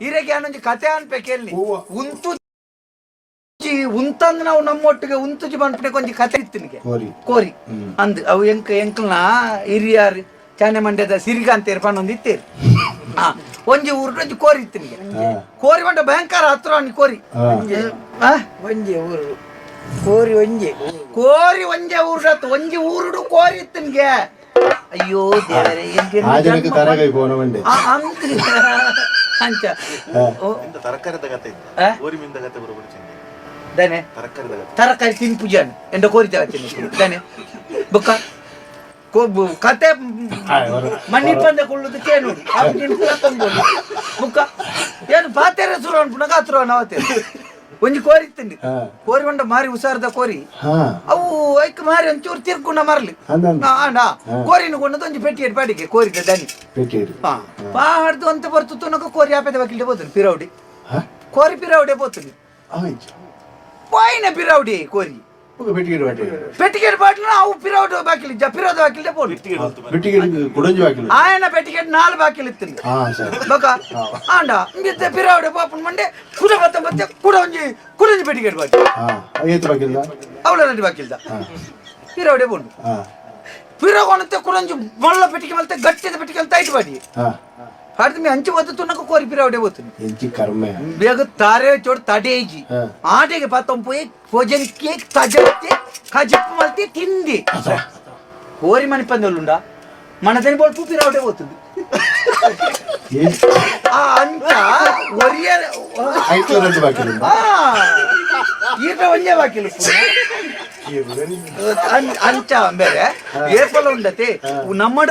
ಇರೆಗೆ ಅನ್ನೊಂಜಿ ಕತೆ ಅನ್ಪೆ ಕೇಳಿ. ಹೂವ. ಉಂತು ಉಂತಂದ್ ನಾವು ನಮ್ಮೊಟ್ಟಿಗೆ ಉಂತುಜಿ ಪನ್ಪುನೆ ಒಂಜಿ ಕತೆ ಇತ್ತು ನಿಗೆ. ಕೋರಿ. ಕೋರಿ ಅಂದ್ ಅವು ಎಂಕ್ ಎಂಕ್ಲ್ನ ಹಿರಿಯಾರ್ ಚಾನೆ ಮಂಡ್ಯದ ಸಿರಿಗಾಂತೇರ್ ಪನ್ನೊಂದು ಇತ್ತೇರು. ಹಾ, ಒಂಜಿ ಊರು ಒಂಜಿ ಕೋರಿ ಇತ್ತು ನಿಗೆ. ಕೋರಿ ಮಂಡ ಭಯಂಕರ ಹತ್ರ ಒಂಜಿ ಕೋರಿ. ಆ? ಒಂಜಿ ಊರು ಕೋರಿ ಒಂಜಿ. ಕೋರಿ ಒಂಜೆ ಊರು ಅತ್ತು, ಒಂಜಿ ಊರುಡು ಕೋರಿ ಇತ್ತು ನಿಗೆ. ಅಯ್ಯೋ ದೇವರೇ, ಎಂಕ್ ಆ ಜನಕ್ಕೆ ಜನ್ಮ ತರಗೈ ಪೋನ ಮಂಡೆ. ಆ, ಅಂದ್ ಅಂಚ. ಓ, ಎಂತ ತರಕಾರಿದ ಕತೆ ಇತ್ತು? ಆ? ಕೋರಿ ಮಿಂದ ಕತೆ ಬರೋಬರಿ ಚೆಂದ. ದನೆ. ತರಕಾರಿದ ಕತೆ. ತರಕಾರಿ ತಿನ್ಪುಜಾನ್ ಎಂಡ ಕೋರಿ ತಿನ್ನು ದನೆ ಬೊಕ್ಕ ಕೊಬ್ಬು ಕತೆ. ಮಣ್ಣಿ ಪಂದೆ ಕುಳ್ಳುದು ಕೇನು ಬುಕ್ಕ ಏನು ಪಾತೆರೆ ಸುರು ಅನ್ಪುನಗ ಹತ್ರ ನವತೆ ಒಂಜಿ ಕೋರಿ ತಿಂಡಿ. ಕೋರಿ ಉಂಡ ಮಾರಿ ಹುಷಾರದ ಕೋರಿ. ಅವು ಐಕ್ ಮಾರಿ ಒಂಚೂರು ತಿರ್ಕುಂಡ ಮರಲಿ. ಅಂದ ಅಂದ. ಆಂಡ ಕೋರಿನ ಕೊಂಡದ್ದು ಒಂಜಿ ಪೆಟ್ಟಿ ಪಾಡಿಗೆ ಕೋರಿದ ದನಿ. ಪೆಟ್ಟಿ ಇಡು. ಹಾ, ಪಾಡ್ದು ಅಂತ ಬರ್ತು ತುನಕ ಕೋರಿ ಆಪೆದ ವಕೀಲ పోతుంది ಪಿರೌಡಿ. ಹಾ? ಕೋರಿ ಪಿರೌಡೆ పోతుంది. ಅವ ಇಜ್ಜಿ. పోయిన ಪಿರೌಡಿ ಕೋರಿ. ಬೊಕ್ಕ ಪೆಟ್ಟಿಗೆ ಇಡು ಬಾಟ್ಲಿ. ಪೆಟ್ಟಿಗೆ ಬಾಟ್ಲು ಅವು ಪಿರೌಡ್ ಬಾಕಿಲ್ ಇಜ್ಜ, ಪಿರೋದ ಬಾಕಿಲ್ದೆ ಪೋಡು. ಪೆಟ್ಟಿಗೆ ಇಡು, ಕುಡಂಜಿ ಬಾಕಿಲು. ఆయన పెటికెట్ నాలుగు బాకీలు ఇస్తుంది. ಹಾ ಸರಿ. ಬೊಕ ಆಂಡ ಇಂಬಿತ್ತೆ ಪಿರಾವಡೆ ಪಾಪನ್ ಮಂಡೆ ಕುಡ ಬತ್ತ ಬತ್ತೆ ಕುಡ ಒಂಜಿ ಕುಡಂಜಿ ಪೆಟಿಕೆಟ್ ಬಾಕಿ. ಹಾ, ಏತ್ ಬಾಕಿಲ್ದ? ಅವಳ ರೆಡ್ಡಿ ಬಾಕಿಲ್ದ ಪಿರಾವಡೆ ಬೋಂಡು. ಪಿರಗೊಣತೆ ಕುಡಂಜಿ ಮಲ್ಲ ಪೆಟ್ಟಿಗೆ ಮಲ್ತೆ ಗಟ್ಟಿದ ಪೆಟ್ಟಿಗೆ ಅಂತ ಐಟ್ ಬಾಡಿ. ಪಾಡ್ದು ಮಿ ಅಂಚು ಬತ್ತು ತುನಕ ಕೋರಿ ಪಿರಾವಡೆ పోతుంది. ಎಂಚಿ ಕರ್ಮೆ. ಬೇಗ ತಾರೆ ಚೋಡು ತಡೇಜಿ. ಆಟೆಗೆ ಪತ್ತೊಂಪೋಯಿ ಪೊಜಂಕಿ ತಜಂತಿ ಕಜಿಪ್ಪು ಮಲ್ತಿ ತಿಂದಿ. ಕೋರಿ ಮಣಿ ಪಂದೊಲ್ಲುಂಡ మనదని బోల్పు ಪಿರಾವಡೆ పోతుంది. ಏನ್? ಆ ಅಂಚ ಒರಿಯ. ಐತ್ಲ ರಡ್ಡು ಬಾಕಿಲು. ಆ, ಈತ ಒಂಜೆ ಬಾಕಿಲು ಅಂಚ ಬೇರೆ ಏಪಲ ಉಂಡತೆ ನಮ್ಮಡ.